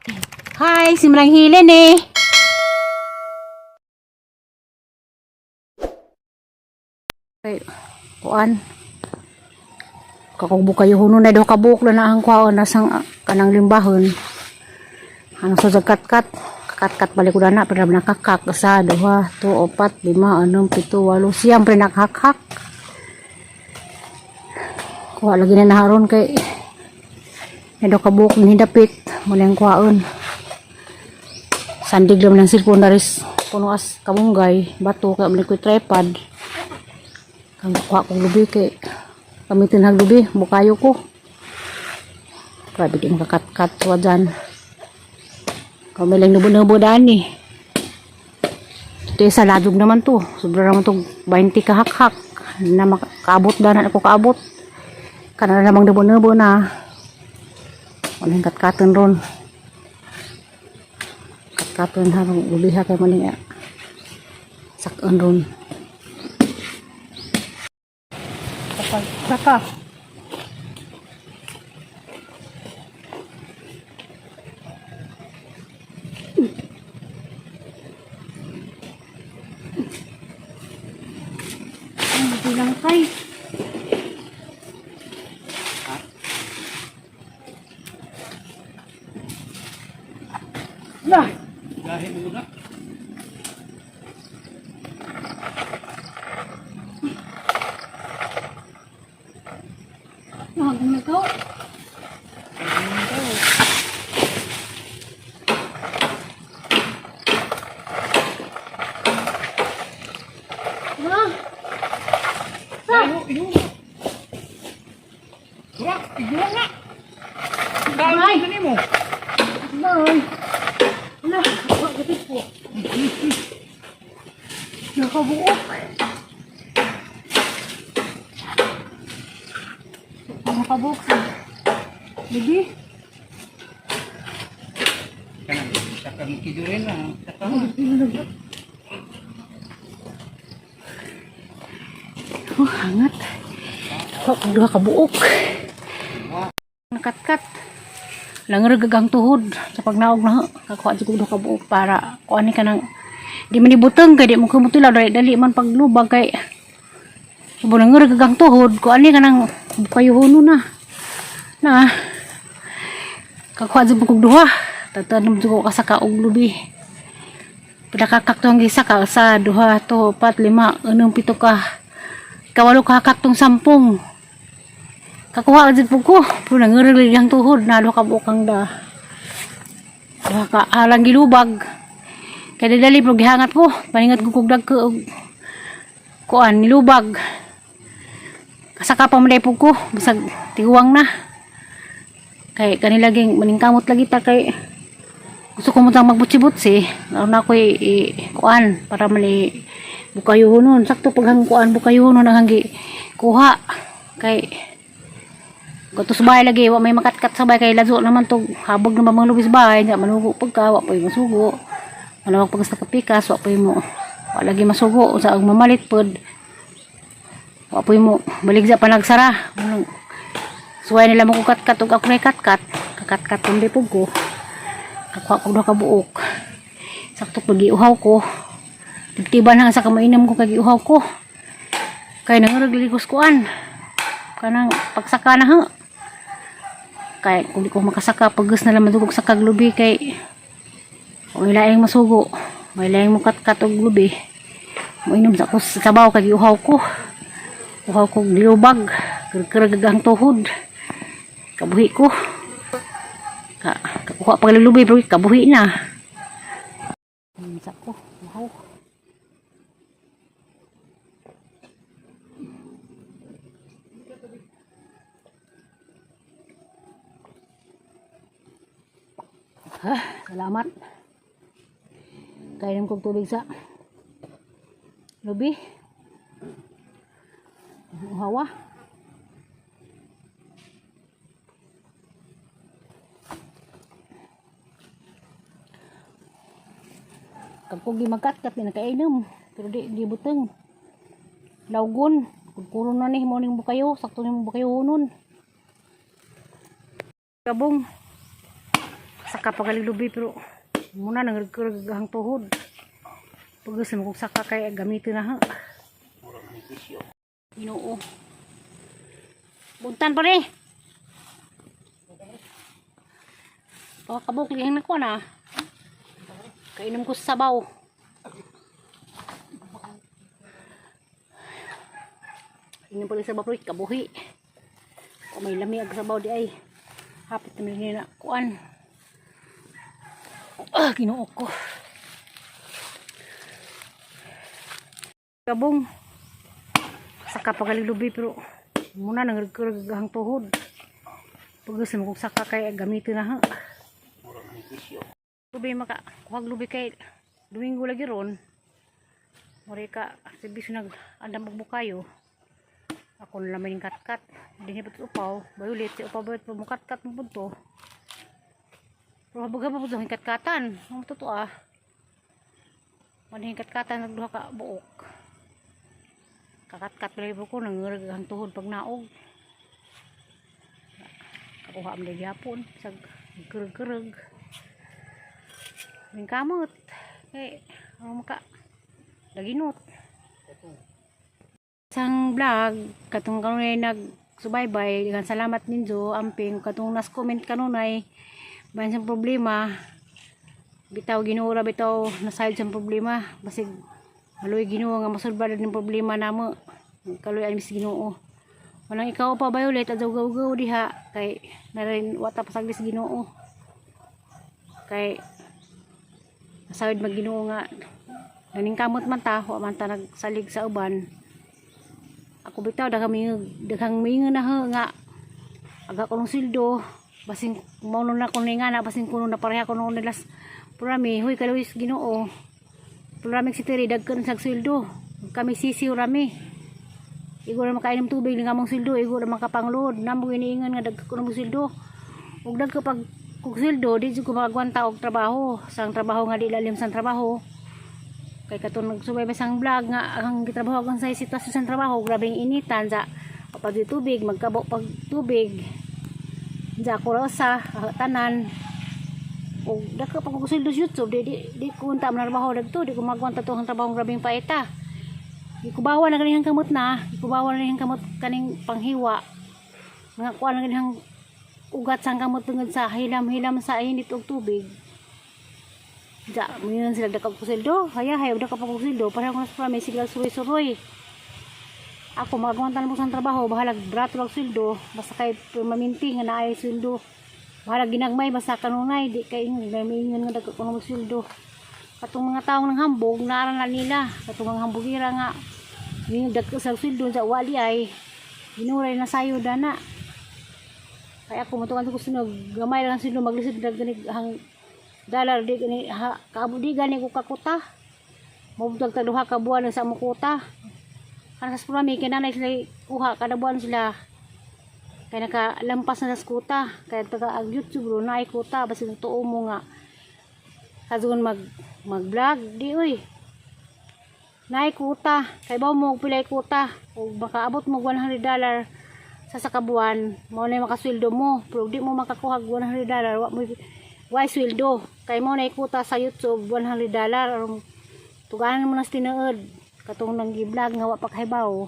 Hi, si Manang Hilen eh. Ay, kuan. Kakugbo kayo huno na daw kabuok na ang kuan na sang kanang limbahon. Ano sa katkat? Katkat balik ko na pero nakakak sa duha, tuo, opat, lima, anom, pito, walo, siyam pre nakakhak. Kuha lagi na naharon kay na daw kabuok ni hindapit muna ang kuhaon. Sandig lang ng cellphone na ris puno as kamunggay bato kay man ko tripod. Kang kuha kong lubi kay gamitin hag lubi bukayo ko. Grabe di makakatkat wa dyan. Kami lang nubo-nubo daan eh. Ito isa ladog naman to. Sobra naman to 20 kahakhak. Na makaabot daan ako kaabot. Kana namang nubo-nubo na. Walang katkatan ron. Katkatan harong lubiha kay maning sakan ron. Kapag saka. Ang bilang kay. Lah, Dahil mo na. nahagong na to. Ma, Iho, iho. Tura, iho nga. Dahil Ay. mo nimo. Nay. Ala, bakit po? Nakabuok. Nakabuok. Bibi, Kanang sakang kijurin na. Sakang. Oh, hangat. Ako, kung duha kabuok. Nakatkat. Langrag ang tuhod sa pagnaog na kakuha jud kog duha kabuok para kuan ni kanang di man ibutang kay di mo kumutila dali dali man paglubag kay subo nangrag ang tuhod kuan ni kanang bukayuhono na na kakuha jud kog duha tatanom jud ko kasaka og lubi. Pinakakak to ang gisa ka sa duha to opat lima enam pito ka kawalo ka tong sampung kakuha jud po ko pero nangarag ang tuhod na duha ka buok ang da duha ka alang gilubag kay dali pero gihangat ko paningat ko kog dagko og kuan nilubag kasaka pa man po ko bisag tiguang na kay kanila ging maningkamot lagi ta kay gusto ko mutang magbutsi-butsi naroon ako i kuan para mali bukayo nun sakto pag hang kuan bukayo nun ang hanggi kuha kay gato sa bahay lagi wa may makatkat sa bahay kay lazo naman to habog na ba mga lubis bahay nya manugo pagka wa pa masugo manawag pag sa kapikas wa pa mo wa lagi masugo sa ang mamalit pod wa pa mo baligya pa nagsara. Munong suway nila mo katkat ug ako nay katkat kakatkat kundi pug ko kakuha ko duha ka buok sakto pag giuhaw ko tibtiban na sa kamainom ko kay giuhaw ko kay nangarag ligos kuan kanang pagsaka na ha kay kung di ko makasaka pagos na lang madugog sa kaglubi kay may laing masugo may laing mukatkat og lubi moinom sa ko sa sabaw kay giuhaw ko uhaw ko gilubag kerkerag ang tuhod kabuhi ko ka kakuha pa lubi pero kabuhi na sa ko uhaw. Ah, salamat. Kainom kong tubig sa lubi. Uhawa. Kag magkat-kat ni nakainom. Pero di di buteng. Lawgon. Kung na ni mo ning bukayo, sakto ni mo bukayo nun. Kabong. Saka pagaling lubi, pero muna nang ang tuhod. Pag gusto mo kong saka kay gamitin na ha. Murag ni bisyo. Ginoo. Buntan pare. Baka kabuk lihing na ko na. Kainom ko sa sabaw. Inom pala sa sabaw pre, kabuhi. O may lami ag sabaw di ay. Hapit na may na kuan. Ah, Ginoo ko. Kabong. Saka pagaling lubi, pero muna nang ang tuhod. Pag gusto mo kong saka kay gamitin na ha. Murag ni bisyo. Lubi maka kuhag lubi kay Domingo lagi ron. Mura ka si biso nag andam magbukayo. Ako na lang yung katkat. Hindi niya pa upaw. Bayulit si upaw bayulit mo katkat mo punto. Pero habag habag po katkatan. Ang totoo ah. Manhing katkatan nagduha ka buok. Kakatkat pala ko nangurag ang tuhod pag naog. Kakuha am gyapon sag gereg-gereg. Ning kamot. Kay ano maka laginot. Sang vlog katong kanunay nagsubaybay, daghang salamat ninyo. Amping katong nas comment kanunay bahin sa problema, bitaw Ginoo ra bitaw nasayod sa problema. Basig maluoy Ginoo nga masulbad ning problema namo. Kaluoy mis Ginoo. Walang ikaw pa Violet at gaw diha kay narin wata pasagdi sa Ginoo kay nasayod mag Ginoo nga naningkamot man ta, wa man ta nagsalig sa uban. Ako bitaw daghang mingon na ha nga aga ko ng sweldo, basin mao na ko ni nga na basin kuno na pareha ko nung nilas purami. Huy, kaluoy Ginoo, purami si Terry dagkan sa sweldo. Kami sisiw rami, igo ra makainom tubig nga among sweldo, igo ra makapangluod namo. Iniingon nga dagko ko ng sweldo ug dagko pag kog sweldo, di jud ko makagwanta og trabaho sang trabaho nga di lalim sang trabaho kay katong nagsubaybay sang vlog nga ang gitrabaho ang sa sitwasyon sang trabaho, grabeng initan sa pag tubig, magkabo pag tubig sa ako ra sa tanan. Og dako pag og sweldo sa YouTube, di ko unta man trabaho dagto, di ko magwanta to ang trabaho, grabeng paita. Ikubawa na ganihang kamot na, ikubawa na ganihang kamot kaning panghiwa. Mga kuha na ganihang ugat sang kamot tungod sa hilam-hilam sa init og tubig. Ja, muyon sila dako og sweldo, haya hayo dako pag og sweldo, pareho ko na sa promise sila suroy-suroy. Ako magagawang mo sa trabaho, bahalag brato lang sweldo, basta kay permanente nga naay sweldo. Bahalag ginagmay basta kanunay, di kay ingon may ingon nga dako ko ng sweldo. Katong mga taong nang hambog, naara na nila. Katong mga hambugira nga yung dagko sa sweldo sa wali ay ginuray na sayo dana. Kaya ako mutukan ko sunog, gamay lang sweldo, maglisod na gani hang dollar, di gani ha, kaabot di gani ko kakuta. Mabutag ta duha ka buwan sa among kuta. Kana sa prami kinanay sila kuha kada buwan sila. Kaya nakalampas na sa kuta. Kaya taga ag YouTube ro naay kuta basta tuo mo nga kadun mag mag-vlog di uy. Naay kuta kay baw mo og pilay kuta ug makaabot mo $100 sa kabuan, mao na makasweldo mo. Pero di mo makakuha og $100, wa mo way sweldo kay mao na kuta sa YouTube, $100. Aron tuganan mo na sa tinuod katong nang gi-vlog nga wa pa kahibaw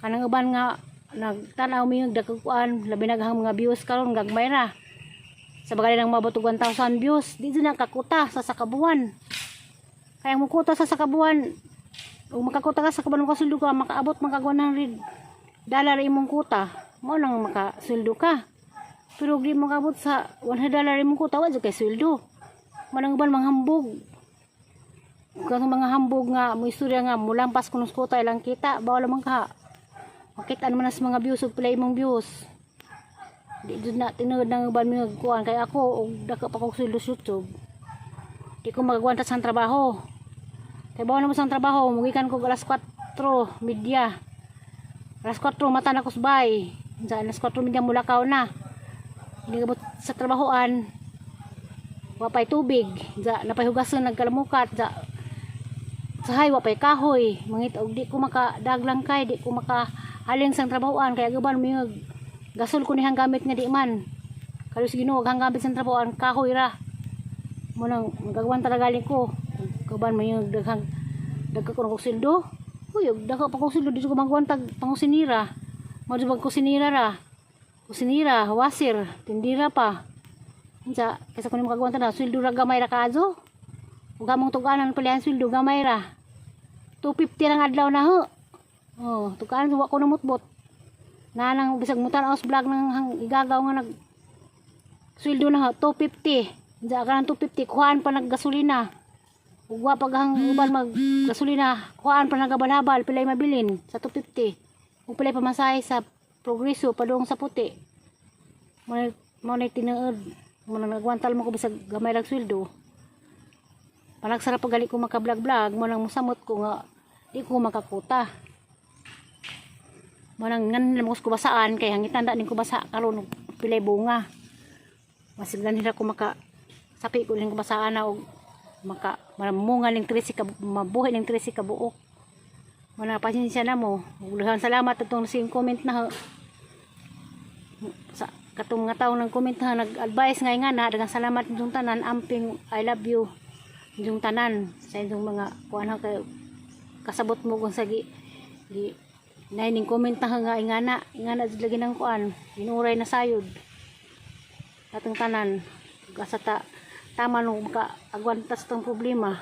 kanang uban nga nagtan-aw mi yung dagkuan, labi na ang mga views karon gagmay ra sa bagay nang mabot og 1,000 views, di jud nakakuta sa kabuan. Kaya mo kuta sa kabuan ug makakuta ka sa kabuan, makasweldo ka, makaabot makag $100 imong kuta, mao nang makasweldo ka. Pero di makabot sa $100 imong kuta, wa jud kay sweldo. Manang uban manghambog, katong mga hambog nga mo istorya nga mulampas kuno sa kuta ilang kita, bawal man ka makita naman sa mga views ug pila imong views. Di jud na tinuod ng uban mi kuan. Kay ako og dako pa kog sweldo sa YouTube, di ko magagwanta sa trabaho kay bawal naman sa trabaho. Mugikan ko alas 4:30, alas 4 mata na ko sa bay. Sa alas 4:30 mulakaw na. Hindi kabot sa trabahoan, wa pay tubig ja, napay hugason nagkalamukat ja, sahay wa pay kahoy mangit og di ko makadaglang kay di ko makahaling sang trabahoan. Kaya guban mi gasol ko nihang gamit nga di man. Kalos Ginoo hanggang bisan trabaho ang kahoy ra. Mo nang magagawan talaga ko. Kaban mo yung daghang dagka ko og sweldo. Uy, dagka pa kong sweldo, dito ko magwantag pangusinira. Mo di kusinira ra. Kusinira, wasir, tindira pa. Unsa kaysa kuno makagwanta na sweldo ra, gamay ra kazo. Ug among tug-anan pala ang sweldo, gamay ra. 250 lang adlaw na ho. Oh, tug-anan wa ko namutbot. Na nang bisag mutan sa vlog nang hang igagaw nga nag sweldo na ho 250. Unsa ka ng 250, kuhaan pa nag gasolina. Ug wa pag hang uban mag gasolina, kuhaan pa nagabal-habal pilay mabilin sa 250. Ug pilay pamasahe sa Progreso padung sa Puti. Mo na tinuod. Mo na nagwantal mo ko bisag gamay lang sweldo. Panagsara pag gali ko maka-vlog-vlog, mo nang musamot ko nga di ko makakuta. Mo nang ngan mo ko basaan kay hangitan da ning ko basa karon og pilay bunga. Masiglan nila ko maka sapi ko ning basaan na og maka mamunga ning 13 ka, mabuhi ning 13 ka buok. Mo na pasensya na mo. Ug daghang salamat atong sing comment na ho. Sa katong mga tawo ng comment na nag-advise nga na, daghang salamat inyong tanan. Amping, I love you inyong tanan sa inyong mga kuan ha, kay kasabot mo kung sa gi na ning comment na nga ingana ingana jud lagi ng kuan, ginuray na sayod atong tanan. Ug asa ta tama no maka agwanta sa tong problema,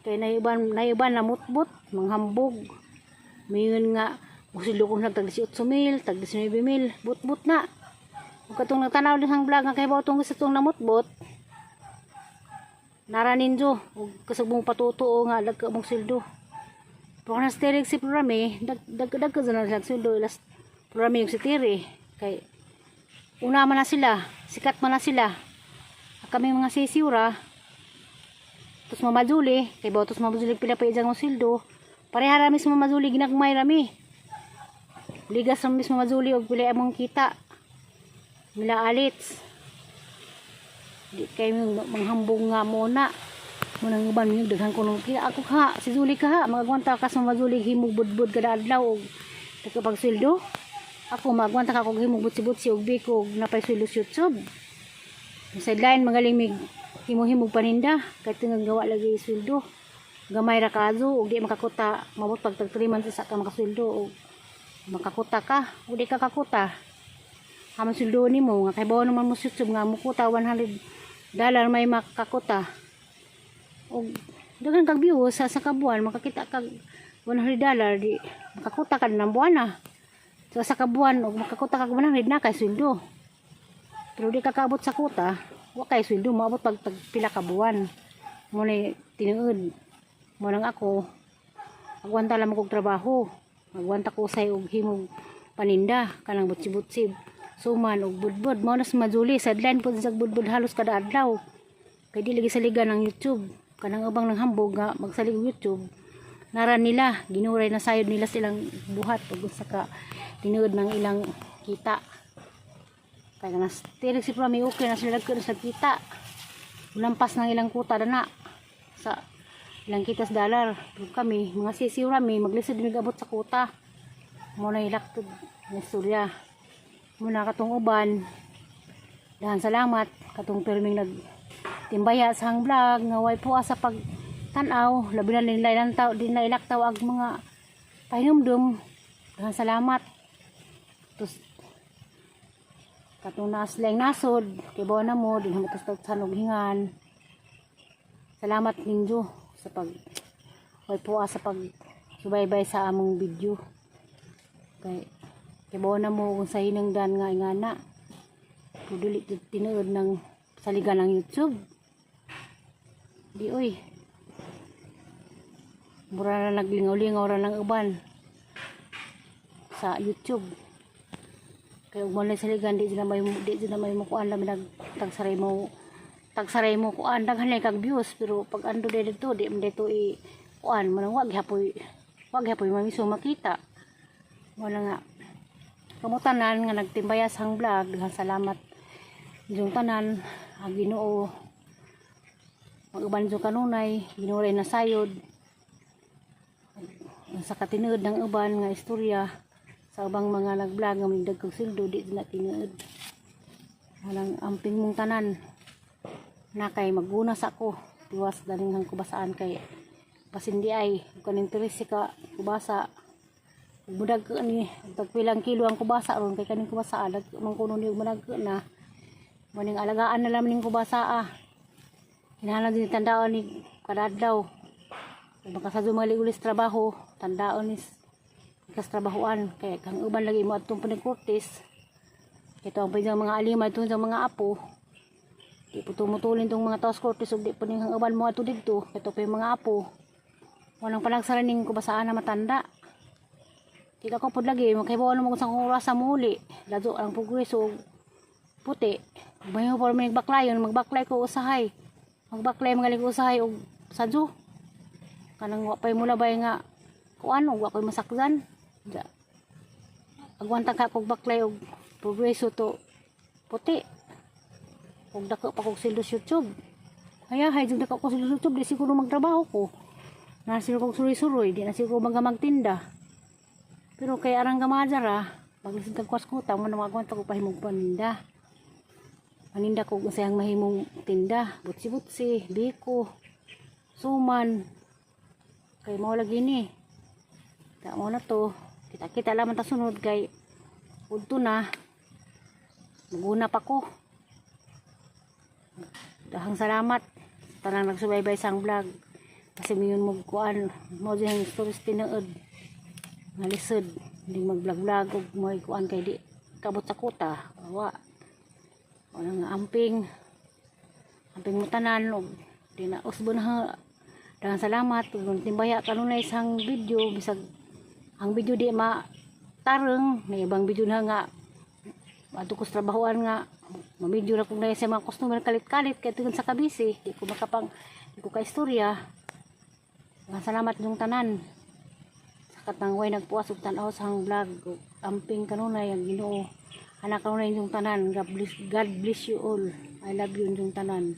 kay naiban na mutbot manghambog, mayon nga musildo ko nag tag 18 mil, tag 19 mil, butbut na. Ug katong nagtanaw din ang vlog nga kay tong sa tong namutbot nara ninyo ug kasubong patutuo nga dagka mong sweldo. Pero kung nasa si programe, dag dag dag ka na sila sweldo ilas programe yung si Tiri kay una man na sila, sikat man na sila. Kami mga sisiura tapos mamajuli kay batos mamajuli pila pa ijang sweldo, pareha rami sa mamajuli, ginagmay rami, ligas rami sa mamajuli og pila among kita mila alits. Di kay manghambog nga mo na mo nang uban yung daghan ko nung kita. Ako ka si Zuli ka ha, magagwanta ka sa mamajuli, himog budbud kada adlaw og pag sweldo. Ako magwanta ka kog himog butsi-butsi og biko og napay sweldo sa YouTube. Ang sideline magaling mig himo-himog paninda kahit nga gawa lagi sweldo, gamay ra kazo ug di makakuta. Mabot pag tag 3 months sa ka makasweldo og makakuta ka, ug di ka kakuta hamon sweldo nimo nga kay bawo naman mo sa YouTube nga mukuta $100 may makakuta og daghan kag views sa kabuan, makakita kag $100, di makakuta ka na ng buwan na. So sa kabuan og makakuta kag 100 na kay sweldo, pero di ka kaabot sa kuta, wa kay sweldo, moabot pag tag pila ka buwan. Mo ni tinuod mo nang ako agwanta lang kog trabaho, agwanta ko say og himog paninda kanang butsi-butsi, suman og budbud. Mao na sa Majuli, sideline po sa budbud halos kada adlaw kay di lagi saligan ng YouTube. Kanang ubang nang hambog nga magsalig og YouTube, nara nila, ginuray na sayod nila silang buhat ug sa ka tinuod ng ilang kita. Kaya nga tirik si Prami, okay na sila, nagkaroon sa kita, lampas ng ilang kuta na sa ilang kita sa dollar. Pero kami mga sisiw rami maglisod mig abot sa kuta. Mo na ilaktod nga istorya mo na. Katong uban, dahan salamat katong perming nag timbaya sa hang vlog nga way po sa pag tan-aw, labi na nila ilang tao di na ilaktaw ang mga pahinumdum. Dahan salamat. Tos katong naas lang nasod kay bawa na mo din matas sa hingan. Salamat ninyo sa pag way po sa pag subaybay sa among video, kay kay bawa na mo kung sa hinangdan nga ingana, pero dili jud tinuod ng saligan ng YouTube. Di oy, mura na naglingaw-lingaw ra ng uban sa YouTube kay ug man saligan, di sila may mukuan labi nag tagsaray mo kuan, daghan lang kag views, pero pag ando dito di man dito i kuan mo nang wag gihapoy mamiso makita. Wala nga kamutanan nga nagtimbaya sa hang vlog, daghang salamat yung tanan. Ang Ginoo mag-uban yung kanunay, ginuray na sayod ang sa katinuod ng uban nga istorya sa ubang mga nag-vlog nga may dagkong sweldo, di na tinuod. Walang amping mong tanan. Na kay maguna sa ako. Tiwas dalinghang kubasaan kay basin di ay kaning 13 ka kubasa. Mudag ni tagpilang kilo ang kubasa ron kay kaning kubasa dag man kuno ni mudag na. Maning alagaan na lang ning kubasa ah. Kinahanglan din tandaan ni kada adlaw. Kay makasadyo mga ulis trabaho, tandaan ni kas trabahoan kay kang uban lagi mo atong panigkurtis. Ito ang pwede mga alima ito ang mga apo. Di po tumutulin tong mga taos kurtis ug di po ning uban mo ato didto. Ito pa yung mga apo. Walang palagsara ning kubasaan na matanda. Di ka ko pod lagi makaibaw mo kung sa oras sa muli. Lado ang progreso ug puti. Bayo pa man nagbaklayon, magbaklay ko usahay. Magbaklay mga ligo usahay og sadyo. Kanang wa pay mula bay nga kuan og wa koy masakdan. Ja. Agwanta ka kog baklay og progreso to puti. Og dako pa kog sildo sa YouTube. Kaya hay jud dako ko sildo sa YouTube, di siguro magtrabaho ko. Na siguro kog suroy-suroy, di na siguro magtinda. Pero kay arang gamadara, paglisod kag kwas kutang mo na magwanta ko pahimong paninda. Paninda ko kung sayang mahimong tinda, butsi-butsi, biko, suman. Kay mao lagi ni. Ta mo na to. Kita-kita lamang ta sunod kay udto na. Maguna pa ko. Dahang salamat sa tanang nagsubaybay sa ang vlog. Kasi mayon mo kuan, mo diyan stories tinuod. Nga lisod, hindi mag-vlog-vlog ug mo kuan kay di kabot sa kuta. Wa. Wala nga amping. Amping mo tanan ug di na usbo na ha. Daghang salamat ug timbaya kanunay sang video, bisag ang video di ma tareng, may ibang video na nga adto ko sa trabahoan nga mamidyo ra kung sa mga customer, kalit-kalit kay tungod sa kabisi di ko makapang di ko ka istorya. Daghang salamat yung tanan sa katang way nagpuas og tan-aw sa ang vlog. Ug amping kanunay ang Ginoo anak kanunay yung tanan. God bless, God bless you all. I love you yung tanan.